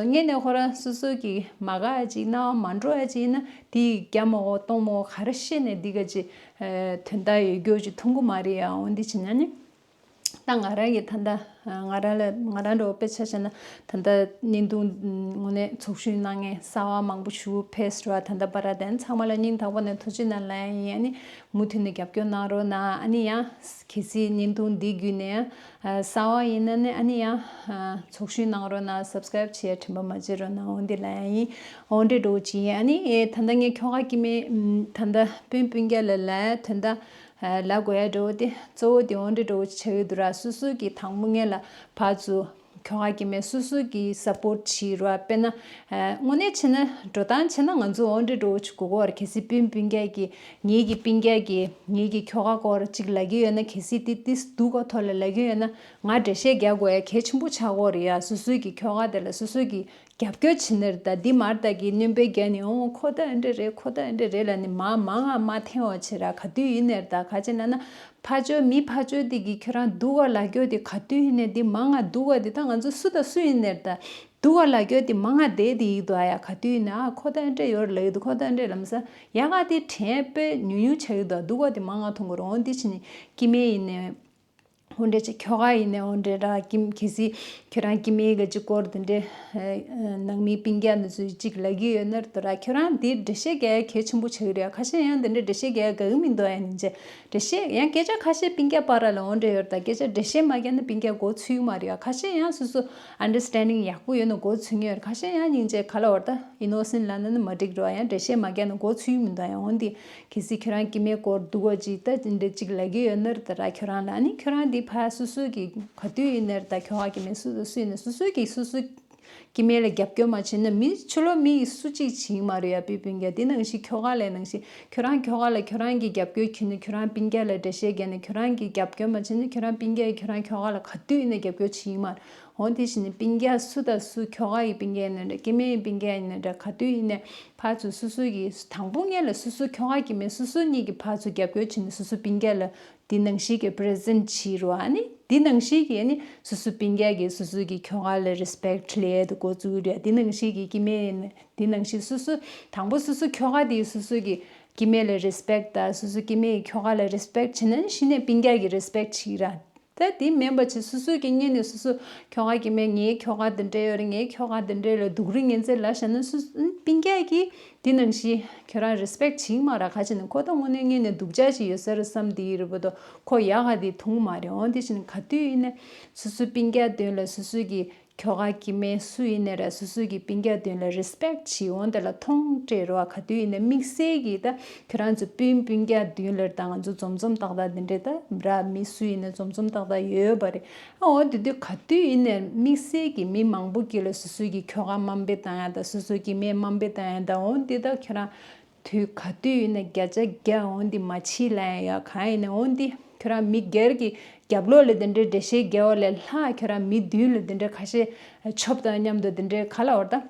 ངེད་ནས་ཁོ་རང་སོ་སོ་གི་མ་དགའ་ཡ་ཅིག་སྣང་བ་མ་འགྲོ་ཡ་ཅིག་ཡིན་ན་དེ་རྒྱ་མ་འོ་གཏོང་མོ་ག་རེ་བཤད་ནས་འདི་ག་ཅིག་དོན་དག་ཡོད་རྒྱུ་ཅིག་མཐོང་གི་མ་རེད་ཡ། འོ་འདི་བྱས་ན་ནི། ད་ང་རང་གི་ད་ལྟ་ང་རང་ལ་ང་རང་འདྲ་བོ་དཔེ་ཆ་བཞག་ན་ད་ལྟ་བརྙན་ཐུང་དངོས་གནས་ཚོགས་ཞུགས་གནང་མཁན་གསར་པ་མང་པོ་ཞིག་ཕེབས་ར། ད་ལྟ་བར་དེ་ཚང་མ་ལ་སྙིང་ཐག་པ་ནས་ཐུགས་རྗེ་གནང་ལབ་ཡ་ཡིན། ཨ་ནི་མུ་མཐུད་ནས་རྒྱབ་སྐྱོར་གནང་རོགས་གནང་། ཨ་ནི་ཡང་གལ་སྲིད་བརྙན་ཐུང་འདི་བརྒྱུད་ནས་ཡང་གསར་པ་ཡིན་ན་ནི་ཨ་ནི་ཡང་ཚོགས་ཞུགས་གནང་རོགས་གནང་། སབ་སི་ཀ་རེབ་བྱེད་ཡ་དྲན་པ་མ་བརྗེད་རོགས་གནང་། འོ་འདི་ལབ་ཡ་ཡིན། འོ་འདྲ་འདྲ་བོ་ཅིག་ཡིན། ཨ་ནི་ད་ལྟ་ངས་ཁྱོ་ག་སྐྱེ་དམན་ད་ལྟ་སྤུན་སྤུན་ཀྱག་ལ་ལབ་ཡ་དོན་དག་ལབ་དགོས་ཡ་འདྲ་བོ་དེ་གཙོ་བོ་དེ་འོ་འདྲ་འདྲ་བོ་ཆགས་ཡོད་འདུག་ར། སོ་སོ་གིས་དང་པོ་ངེད་ལ་ཕར་ཚུར་ཁྱོ་ག་སྐྱེ་དམན་སོ་སོ་གིས་སབ་པོར་ཊི་བྱེད་ར། དཔེར་ན་དངོས་གནས་བྱས་ན་འགྲོ་སྟངས་བྱས་ན་ང་ཚོ་འོ་འདྲ་འདྲ་བོ་ཅིག་དགོས་ཀྱི་ཡོད་རེད། གལ་སྲིད་སྤུན་སྤུན་ཀྱག་གིས་ངེད་ཀྱི་སྤུན་ཀྱག་གིས་ངེད་ཀྱི་ཁྱོ་ག་སྐོར་ཅིག་ལབ་ཀྱི་ཡོད་ན་གལ་སྲིད་དེ་དེ་སྡུག་ག་ཐོག་ལ་ལབ་ཀྱི་ཡོད་ན་ང་འགྲེལ་བཤད་རྒྱག་དགོས་ཡ་གལ་ཆེན་པོ་ཆགས་ཀྱི་ཡོད་རེད་ཡ། སོ་སོ་གི་ཁྱོ་ག་དེ་ལ་སོ་སོ་གིས་རྒྱབ་སྐྱོར་བྱེད་ནི་རེད། ད་འདི་མ་རེད་ད་གི་སྣོན་པ་རྒྱག་ནི་འོང་ཁོ་ད་འདི་འདྲ་རེད་ཁོ་ད་འདི་འདྲ་རེད་ལབ་ནི་མ་མང་ང་མ་འཐེན་པ་བྱེད་ར། ག་དུས་ཡིན་ནའི་རེད་ད་ག་ཅི་ན་ན་ཕར་ཕྱོགས་མི་ཕར་ཕྱོགས་དེ་གི་ཁྱོད་རང་སྡུག་ག་ལབ་རྒྱུ་དེ་ག་དུས་ཡིན་ནའི་འདི་མང་ང་སྡུག་ག་དེ་ད་ང་ཚོ་སུ་དང་སུ་ཡིན་ནའི་རེད་ད། སྡུག་ག་ལབ་རྒྱུ་དེ་མང་ང་བསྡད་དེ་ཡིན་འདུག་ཨ། ཡ་ག་དུས་ཡིན་ན་ཨ་ཁོ་ད་འདྲ་ཡོད་རེད་ལབ་ཀྱི་འདུག་ཁོ་ད་འདྲ་ལབ་ས་ཡ་ག་དེ་དྲན་དཔེ་ཉུང་ཉུང་ཆགས་ཀྱི་འདུག་སྡུག་ག་དེ་མང་ང་མཐོང་གི་རེད། འོ་འདི་བྱས་ནས་སྐྱེ་དམན་ཡིན་ནའི། འོ་འདྲ་ཅིག་ཁྱོ་ག་ཡིན་ནའི་འོ་འདྲ་ར་ཀྱི་གལ་སྲིད་ཁྱོད་རང་སྐྱེ་དམན་གི་ཅིག་སྐོར་དེ་འདྲ་ནང་མི་སྤུན་ཀྱག་འདི་ཚོས་ཅིག་ལབ་ཀྱི་ཡོད་ན་ར་ཁྱོད་རང་དེ་འགྲེལ་བཤད་རྒྱག་ཡ་གལ་ཆེན་པོ་ཆགས་ཀྱི་རེད། ཁ་ཤས་ཡང་དེ་འདྲ་འགྲེལ་བཤད་རྒྱག་ཡ་དགའ་གི་མི་འདུག་ཡ་ནིན་ཅེ། འགྲེལ་བཤད་ཡང་སྐད་ཆ་ཁ་ཤས་སྤུན་ཀྱག་བར་ལ་འོ་འདྲ་ཡོད་ར། ད་སྐད་ཆ་འགྲེལ་བཤད་མ་རྒྱག་ན་སྤུན་ཀྱག་མགོ་ཚོས་ཀྱི་མ་རེད་ཡ། ཁ་ཤས་ཡང་སོ་སོ་understanding ཡག་པོ་ཡོད་ན་མགོ་ཚོས་ཀྱི་ཡོད་ར། ཁ་ཤས་ཡང་སྙིང་རྗེ་ག་ལ་བར་ད་innocent་ལབ་ན་ནི་མ་འགྲིག་རོ། ཡང་འགྲེལ་བཤད་མ་རྒྱག་ན་མགོ་ཚོས་ཀྱི་མི་འདུག་ཡང་འོ་འདི་གལ་སྲིད་ཁྱོད་རང་སྐྱེ་དམན་སྐོར་སྡུག་ག་ཅིག་ད་འདི་འདྲ་ཅིག་ལབ་ཀྱི་ཡོད་ན་ར། ད་ར་ཁྱོད་རང་ལ་ནི་ཁྱོད་རང་འདི་ཕ་སོ་སོ་གི་ག་དུས་ཡིན་ན་ར། ད་ཁྱོ་ག་སྐྱེ་དམན་སུ་དང་སུ་ཡིན་ན་སོ་སོ་གི་སོ་སོ་སྐྱེ་དམན་ལ་རྒྱབ་སྐྱོར་མ་བྱས་ན་མི་ཕྱི་ལོགས་མི་ཡིས་སུ་གཅིག་བྱེད་ཀྱི་མ་རེད་ཡ། སྤུན་སྤུན་ཀྱག་དེ་ནང་བཞིན་ཁྱོ་ག་ལ་ནང་བཞིན་ཁྱོད་རང་ཁྱོ་ག་ལ་ཁྱོད་རང་གི་རྒྱབ་སྐྱོར་གྱིས་ན་ཁྱོད་རང་སྤུན་ཀྱག་ལ་འགྲེལ་བཤད་རྒྱག་ན་ཁྱོད་རང་གི་རྒྱབ་སྐྱོར་མ་བྱས་ན་ཁྱོད་རང་སྤུན་ཀྱག་གིས་ཁྱོད་རང་ཁྱོ་ག་ལ་ག་དུས་ཡིན་ན་རྒྱབ་སྐྱོར་བྱེད་ཀྱི་མ་རེད། འོ་དེ་བཞིན་ནི་སྤུན་ཀྱག་སུ་དང་སུ་ཁྱོ་ག་ཡི་སྤུན་ཀྱག་ཡིན་ན་འདྲ་སྐྱེ་དམན་ཡི་སྤུན་ཀྱག་ཡིན་ན་འདྲ་ག་དུས་ཡིན་ནའི་ཕར་ཚུར་སོ་སོ་གི་དང་པོ་སྔོན་ལ་སོ་སོ་ཁྱོ་ག་སྐྱེ་དམན་སོ་སོ་གཉིས་ཀྱི་ཕར་ཚུར་རྒྱབ་སྐྱོར་བྱས་ནས་སོ་སོ་སྤུན་ཀྱག་ལ་དེ་ནང་བཞིན་གྱི་present་བྱེད་རོགས་ཨ་ནི་དེ་ནང་བཞིན་གྱི་ཨ་ནི་སོ་སོ་སྤུན་ཀྱག་གིས་སོ་སོ་གི་ཁྱོ་ག་ལ་respect་ལས་དུ་འགོ་བཙུགས་རེད། དེ་ནང་བཞིན་གྱི་སྐྱེ་དམན་ཡིན་ན་དེ་ནང་བཞིན་སོ་སོ་དང་པོ་སོ་སོ་ཁྱོ་ག་དེས་སོ་སོ་གི་སྐྱེ་དམན་ལ་respect་དང་སོ་སོ་སྐྱེ་དམན་གྱིས་ཁྱོ་ག་ལ་respect་བྱས་ན་ནི་གཞི་ནས་སྤུན་ཀྱག་གིས་respect་བྱེད་ར། ད་དེ་མིན་པ་བྱས་སོ་སོ་གི་སྔོན་ནས་སོ་སོ་ཁྱོ་ག་སྐྱེ་དམན་ངའི་ཁྱོ་ག་འདི་འདྲ་ཡོད་རེད། ངའི་ཁྱོ་ག་འདི་འདྲ་ཡོད་རེད། སྡུག་རུས་ངན་ཚད་ལབ་བཞག་ན་སོ་སོ་སྤུན་ཀྱག་གིས་དེ་ནང་བཞིན་ཁྱོད་རང་respect་བྱེད་ཀྱི་མ་རེད། ག་ཅི་ན་ཁོ་ད་དངོས་གནས་སྔོན་ནས་སྡུག་ཅག་ཅིག་ཡོད་ས་རེད་བསམ་དེ་ཡི་རེད་པ། ད་ཁོ་ཡག་ག་དེ་མཐོང་མ་རེད། འོ་དེ་བཞིན་ག་དུས་ཡིན་ནའི་སོ་སོའི་སྤུན་ཀྱག་མདུན་ལ་སོ་སོ་གི་ཁྱོ་ག་སྐྱེ་དམན་སུ་ཡིན་ནའི་ར་སོ་སོ་གི་སྤུན་ཀྱག་མདུན་ལ་respect་བྱེད། འོ་དེ་ལ་མཐོང་སྤྲད་རོགས། ག་དུས་ཡིན་ནའི་དམིགས་བསལ་གྱིས་ད་ཁྱོད་རང་ཚོ་སྤུན་སྤུན་ཀྱག་མདུན་ལ་ད་ང་ཚོ་འཛོམས་འཛོམས་ཏག་ཏག་འདི་འདྲའི་ད་ར་མི་སུ་ཡིན་ནའི་འཛོམས་འཛོམས་ཏག་ཏག་ཡོད་པ་རེད། ཨ་འོ་དེ་དུས་ག་དུས་ཡིན་ནའི་དམིགས་བསལ་གྱི་མི་མང་པོ་གྱིས་ལ་སོ་སོའི་གི་ཁྱོ་ག་དམའ་འབེབས་བཏང་ཡ་ད་སོ་སོའི་སྐྱེ་དམན་དམའ་འབེབས་བཏང་ཡ་ད་འོ་འདི་ད་ཁྱོད་རང་དུས་ག་དུས་ཡིན་ནའི་བརྒྱ་ཆ་བརྒྱ་འོ་འདི་མ་བྱེད་ལབ་ཡ། གང་ཡིན་ནའི་འོ་འདི་ཁྱོད་རང་མི་སྒེར་གྱི་རྒྱབ་ལོགས་ལ་དེ་འདྲའི་འགྲེལ་བཤད་རྒྱག་པ་ལས་ལྷག་ཁྱོད་རང་མི་མདུན་ལ་དེ་འདྲའི་ཁ་ཤས་ཆོབ་དང་མཉམ་དུ་དེ་འདྲའི་ག་ལ་བར་ད།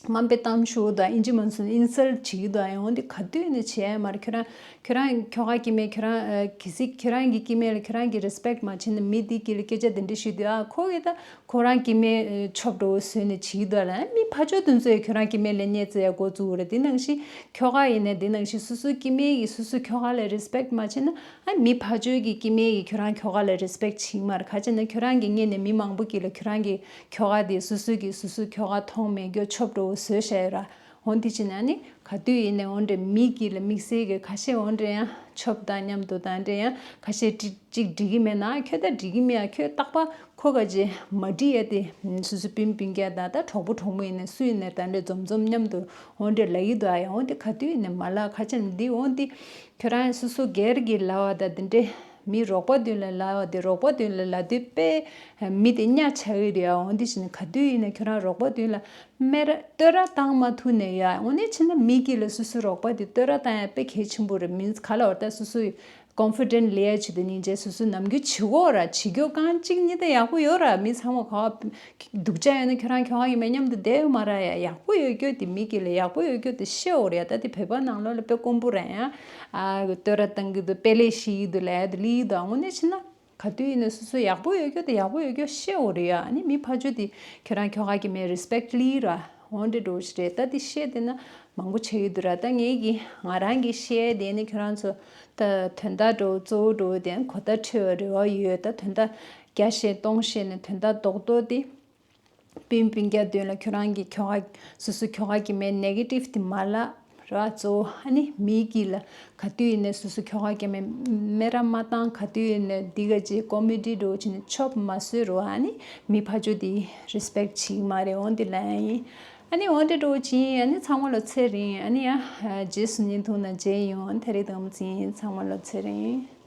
དམའ་འབེབས་གཏམ་ཤོད་དང་ཨིན་ཇི་མ་སོང་insult་བྱེད་ཀྱི་འདུག་ཨ་ཡང་འོ་འདི་ག་དུས་ནས་བྱས་མ་རེད། ཁྱོད་རང་ཁྱོད་རང་ཁྱོ་ག་སྐྱེ་དམན་ཁྱོད་རང་ཨ་གལ་སྲིད་ཁྱོད་རང་གི་སྐྱེ་དམན་ལ་ཁྱོད་རང་གི་respect་མ་བྱས་ན་མི་འདི་དཀྱིལ་ལ་སྐད་ཆ་འདི་འདྲ་ཞུས་དུས་ཨ་ཁོ་གིས་ད་ཁོ་རང་སྐྱེ་དམན་ཨ་ཆོབ་འགྲོ་བཟོས་ནས་བྱེད་ཀྱི་འདུག་ཨ་ལ། ཨ་མི་ཕར་ཕྱོགས་དེ་ཚོས་ཁྱོད་རང་སྐྱེ་དམན་ལ་བརྙས་བཅོས་ཡ་འགོ་བཙུགས་རེད། དེ་ནང་བཞིན་ཁྱོ་ག་ཡིན་ནའི་དེ་ནང་བཞིན་སོ་སོའི་སྐྱེ་དམན་གྱིས་སོ་སོའི་ཁྱོ་ག་ལ་respect་མ་བྱས་ན་ཨ་མི་ཕར་ཕྱོགས་ཀྱི་སྐྱེ་དམན་གྱིས་ཁྱོད་རང་ཁྱོ་ག་ལ་respect་བྱེད་ཀྱི་མ་རེད། ག་ཅི་ན་ཁྱོད་རང་གི་སྔོན་ནས་མི་མང་པོ་གྱིས་ལ་ཁྱོད་རང་གི་ཁྱོ་ག་དེ་སོ་སོ་གིས་སོ་སོའི་ཁྱོ་ག་མཐོང་མེད་རྒྱུ་ཆོབ་འགྲོ་བོ་བཟོས་བཞག་ཡོད་ར། འོ་འདི་ཕྱིན་ན་ནི་ག་དུས་ཡིན་ནའི་འོ་འདྲ་མི་གྱིས་ལ་དམིགས་བསལ་གྱི་ཁ་ཤས་འོ་འདྲ་ཡང་ཆོབ་དང་མཉམ་དུ་དང་འདྲ་ཡང་ཁ་ཤས་ཅིག་ཅིག་འགྲིག་གི་མེད་ན་ཁྱོད་ད་འགྲིག་གི་མེད་ཡ། ཁྱོད་རྟག་པར་ཁོ་ག་ཅི་མ་འགྲིག་ཡ་དེ་སོ་སོ་སྤུན་སྤུན་ཀྱག་དང་ད་གྲོགས་པོ་གྲོགས་མོ་ཡིན་ནའི་སུ་ཡིན་ནའི་ད་འདྲ་འཛོམས་འཛོམས་མཉམ་དུ་འོ་འདྲ་ལབ་ཀྱི་འདུག་ཨ་ཡ། འོ་འདི་ག་དུས་ཡིན་ནའི་མ་ལབ། ཁ་ཆེམས་འདི་འོ་འདི་ཁྱོད་རང་སོ་སོ་སྒེར་གྱི་ལབ་པ་དང་འདི་འདྲ། མི་རོགས་པ་མདུན་ལ་ལབ་པ་དེ་རོགས་པ་མདུན་ལ་ལབ་དུས་དཔེ་མི་དེ་གཉའ་ཆག་གི་རེད་ཨ། འོ་འདི་བྱས་ནས་ག་དུས་ཡིན་ན་ཁྱོད་རང་རོགས་པ་མདུན་ལ་སྨད་ར་བསྟོད་ར་བཏང་མ་ཐུབ་ནས་ཡ། འོ་ནས་བྱས་ན་མི་དཀྱིལ་ལ་སོ་སོའི་རོགས་པ་དེ་བསྟོད་ར་བཏང་ཡ་དཔེ་གལ་ཆེན་པོ་རེད། མི་ག་ལ་བར་ད་སོ་སོའི་confident་ལས་ཆེད་དུ་སྙིང་རྗེ་སོ་སོའི་ནམ་རྒྱུན་བྱེད་དགོས་ར། བྱེད་རྒྱུ་གང་གཅིག་གཉིས་དེ་ཡག་པོ་ཡོད་ར། མི་ཚང་མ་ག་སྡུག་ཅག་ཡོད་ན་ཁྱོད་རང་ཁྱོད་རང་གི་མེད་མཉམ་དུ་བསྡད་ཡོད་མ་ར་ཡ། ཡག་པོ་ཡོད་རྒྱུ་དེ་མི་དཀྱིལ་ལ་ཡག་པོ་ཡོད་རྒྱུ་དེ་ཤེས་འོ་ར་ཡ། ད་དེ་བོད་པ་ནང་ལོགས་ལ་དཔེ་དཀོན་པོ་ར་ཡ། ཨ་བསྟོད་ར་བཏང་གི་འདུག་དཔེ་ལེགས་ཤིག་འདུག་ལབ་ཡ་དེ་ལི་འདུག་འོ་ནས་ཕྱིན་ན་ག་དུས་ཡིན་ན་སོ་སོ་ཡག་པོ་ཡོད་རྒྱུ་དེ་ཡག་པོ་ཡོད་རྒྱུ་ཤེས་འོ་ར་ཡ། ཨ་ནི་མི་ཕར་ཕྱོགས་དེ་ཁྱོད་རང་ཁྱོ་ག་གི་མེད་respect་ལི་ར་འོ་འདྲ་འགྲོ་ཞིག་རེད། ད་དེ་ཤེས་དེ་ན་མང་པོ་ཆགས་ཡོད་འདུག་ར། ད་ངས་ཀྱི་ང་རང་གི་ཤེས་དེ་ནི་ཁྱོད་རང་ཚོ་ད་དོན་དག་འགྲོ་གཙོ་བོ་འགྲོ་དེ་གོ་བརྡ་འཕྲོད་པའི་རེ་བ་ཡོད། ད་དོན་དག་བརྒྱ་བཤད་སྟོང་བཤད་ནས་དོན་དག་རྡོག་རྡོག་དེ་སྤུན་སྤུན་ཀྱག་མདུན་ལ་ཁྱོད་རང་གི་ཁྱོ་ག་སོ་སོ་ཁྱོ་ག་གི་མེད་negative་དེ་མ་ལབ་ར། གཙོ་བོ་ཨ་ནི་མི་དཀྱིལ་ལ་ག་དུས་ཡིན་ནའི་སོ་སོ་ཁྱོ་ག་གི་མེད་སྨད་ར་མ་བཏང་། ག་དུས་ཡིན་ནའི་འདི་ག་ཅིག་comedy་འགྲོ་བྱས་ནས་ཆོབ་མ་བཟོས་རོགས། ཨ་ནི་མི་ཕར་ཕྱོགས་དེ་respect་བྱེད་ཀྱི་མ་རེད། འོ་འདི་ལབ་ཡ་ཡིན། ཨ་ནི་འོ་འདི་འགྲོ་བྱས་ཡིན། ཨ་ནི་ཚང་མ་ལ་ཚེ་རིང་། ཨ་ནི་ཡ་རྗེས་སུ་བརྙན་ཐུང་ནང་མཇལ་ཡོང་། ཨ་ནི་ད་རེས་དང་པོ་ཚེ་ཡིན། ཚང་མ་ལ་ཚེ་རིང་།